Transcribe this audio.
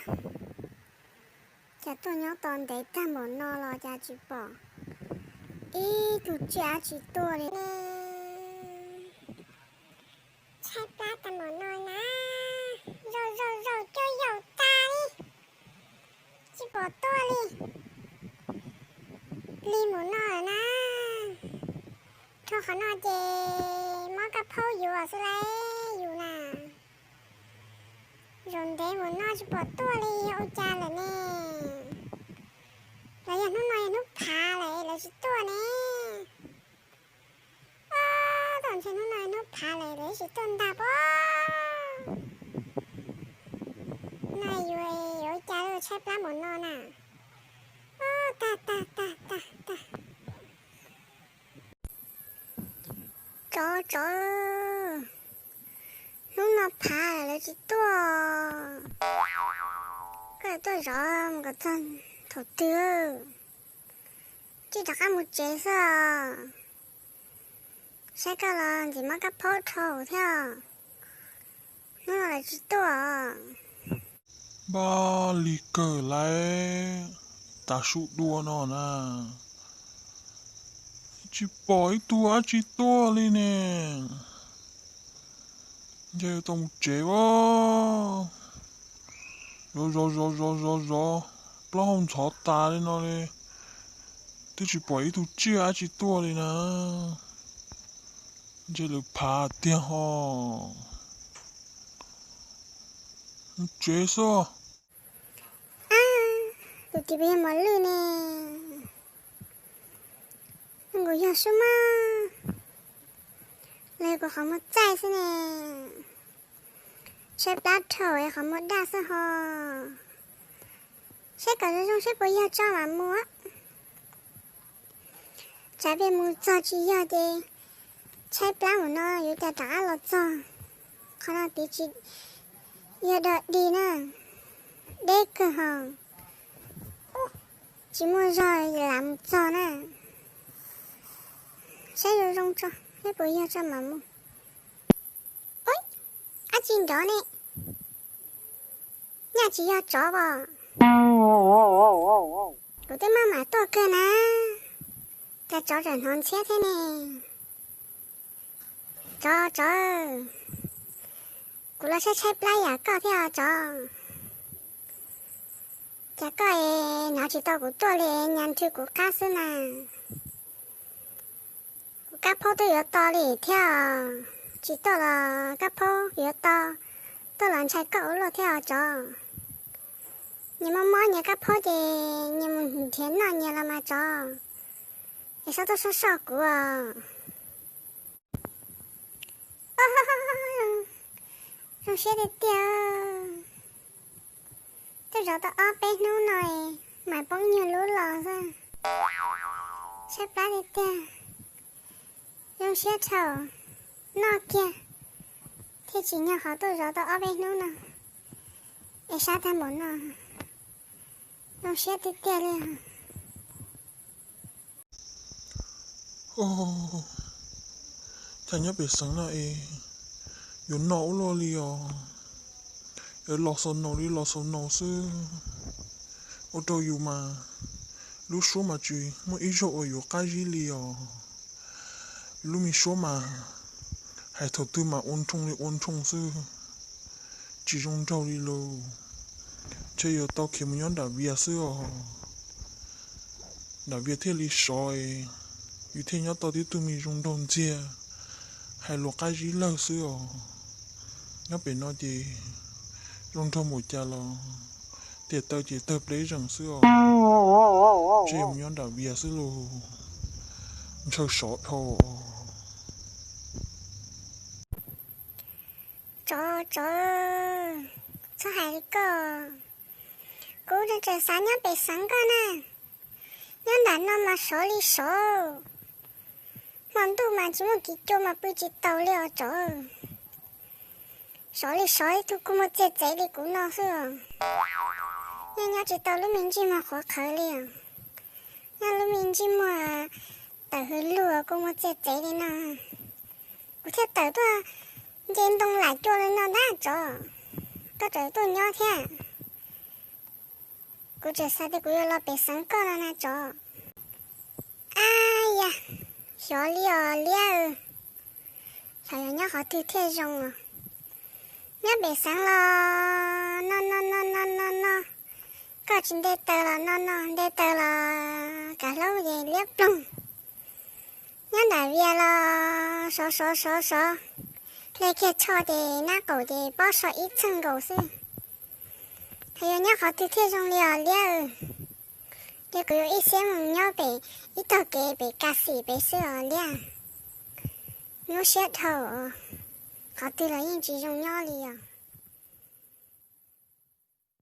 Cas tuaj nyob tos ntev tag npaum no los cas tsis pom ib tug tsiaj dab tsi tuaj li ne? Tshaib plab tag npaum no na, zaum zaum zaum cuaj yaum tas li, tsis pom tuaj li. Lig npaum no lawm na, rho qhov no ces mob kab phaub yuav xwb lauj yus na. Zaum ntev npaum no tsis pom tuaj li, yog ua cas lawm ne? Los yog hnub no yog hnub phav lawm lawv tsis tuaj ne? Ob, thaum ntshe hnub no hnub phav lawm lawv tsis tuaj ntag pob. No yuav, yuav ua cas yuav tshaib plab npaum no na? Ob, tag tag tag tag tag. Tsov, tsov, hnub no phav lawv tsis tuaj, koj tuaj zov mus kom txog thaum twg? Cia rov qab mus tsev xwb os. Saib koj los ntxim mob kab phaub dhau thiab, hnub no lawv tsis tuaj os. Npaj lig kawg lauj, tav su dua no na, tsis pom ib tug dab tsi tuaj li ne. Ntshe yuav tau mus tsev as. Zov zov zov zov zov zov, plaub hau ntxhov tas li no li, twb tsis pom ib tug tsiaj dab tsi tuaj li na. Ntshe lawv phav tiag ho. Mus tsev xwb. Tus tib pliag mos lwj ne, nkaus yog sub mab, los yog kuv qhov muag txaij xwb ne. Tshaib plab dhau qhov muag daj xwb ho. Saib kom zoo zoo saib puas yog tso mam mus. Tsam peb mus txog tsis yog ces tshaib plab mus no yuav cas rov qab los txog. Qhov no piv tsis yog dog dig na, deb kawg ho. Tsis muaj zog lam mus txog na. Saib zoo zoo tso, saib puas yog tso mam mus. Ub, dab tsi nrov ne? Nyaj tsis yog tsov os. Kuv twb maj mam tuaj kawg na, cas tsov tseem hnov ntxhiab thiab ne? Tsov, tsov, kuv los tshaib tshaib plab yam koj thiab os tsov. Cas koj es hnov tsis tau kuv tuaj li, nyas nrhw kuv qab xwb na. Kuv kab phaub twb yuav to li thiab, tsis tuaj los kab phaub yuav to, tuaj los ntshai koj ua luaj thiab os tsov. Nyias mob mob nyias kab phaub ces nyias mus nrhiav noj nyias los mas tsov, es txhob tuaj soj soj kuv os. Zoo siab tiag tiag, twb zov tau ob peb hnub no es mas poob nyuag lub los xwb, tshaib plab tiag tiag. Zoo siab thaum noj kiag thiaj tsim nyog qhov tuaj zov tau ob peb hnub no es sab tag npaum no, zoo siab tiag tiag li. Cas nyob pem xeev no es yuav noj ua luaj li os, yuav los xaus naus li los xaus naus xwb. Ua rau yus mas lub suab mas tsis muaj ib zaug uas yuav qab zib li os. Lub me suab mas hais thaum twg mas ua nrhoo li ua nrhoo xwb, tsis zoo nraug li lauj. Ntshe yuav tau khiav mus nyob nram Vias xwb os. Nram Vias thiaj li sov, yus thiaj nyob tau tib tug me zoo nraug ntxiag, hais lus qab zib lawg xwb os. Nyob pem no ces zoo nraug npaum cas los tiam taw ces tawg pleb zeem xwb os. Ntshe mus nyob nram Vias xwb lauj, ntshaw sov dhau. Tsov, tsov, txhob hais li koj. Kuv tseem xav nyob pem xeev koj na, nyob nram no mas sov li sov, hmo ntuj mas tsis muaj kev cua mas pw tsis taus li os tsov. Sov li sov ib tug kua muag txiag txev li kuv no xwb os. Nyob nyob tsis tau lub me ntsej muag qhuav qhawv li os. Nyob lub me ntsej muag tawm hws lug kua muag txiag txev li no, kuv thiaj tawm tuaj nce ntoo lam cua li no ntag tsov. Koj tseem tuaj nyob thiab, Kuv tseem xav tias kuv yuav los pem xeev koj no na tsov. Ab yam, xyov li os liab. Xyov yog nyob qhov twg thiaj zoo os. Nyob pem xeev los noj noj noj noj noj noj, koj tsis nte taws los noj noj, nte taws los kav hlaub ces liab ploog. Nyob nram vias los sov sov sov sov, hle kiag tsho ces nab qaum ces pob so ib txheej nkaus xwb. Xyov yog nyob qhov twg thiaj zoo li os liab. Ces kuv yuav ib siab mus nyob pem ib tog kev pem ka xim pem xwb os liab. Nyuaj siab dhau, qhov twg los yeej tsis zoo nyob li os.